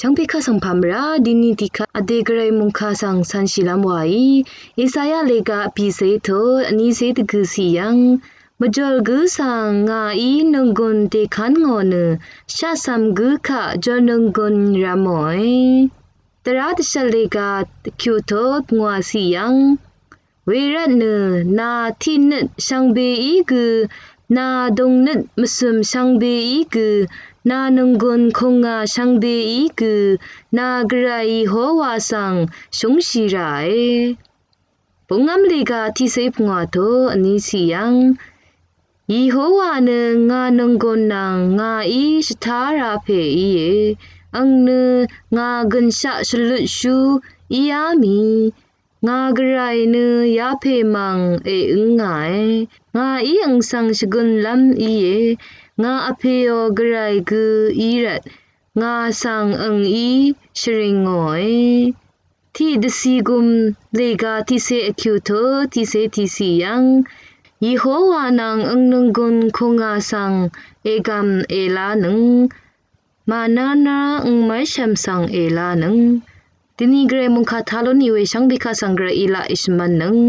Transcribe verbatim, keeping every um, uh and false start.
Shvngpè kaq svng pàmvrá dini tiqkvt vdè gvray mungkà svng cv̄nshìlv́m wàí, Esaya lèga vpìcé tø vnícé dvgø̀ cì yv́ng, mvjòl gǿ svng ngàí nònggùn dèkv́n ngò nø, shaqcv̀m gǿ kaq jòl nònggùn rv̄mòe. Tvrá dvshvt lèga kyù tø pngwà cì yv́ng, wervt nø nà tiqnøt shvngbeí gø, nà dòngnøt mvsø̀m shvngbeí gø, nà nònggùn kùngà shvngbeí gø, nà gvray Yehowa svng shúngshì ràe. Bungv́m lèga tiqcé pngwà tø vní cì yv́ng, Yehowa nø ngà nònggùn nvng ngàí shvtá rā pè íe, ang nø ngà gø̀nshaq shvlutshú íá mì, ngà gvray nø yapè mv̀ng èǿngàe, ngàí ang svng shvgønlv́m íe, ngà vpèò gvray gø í rvt, ngà svng angí shvring ngòe. Tiqdvcì gùm lèga tiqcé vkyù tø tiqcé tiqcì yv́ng, Yehowa nvng ang nònggùn kùngà svng ègv̀m èlánøng, mànv́nv́ ang mv́rshv̀m svng èlánøng. Dini gvray mungkà taq lú nì we shvngbe kaq svng gvray í laq èshvmv̄nnøng.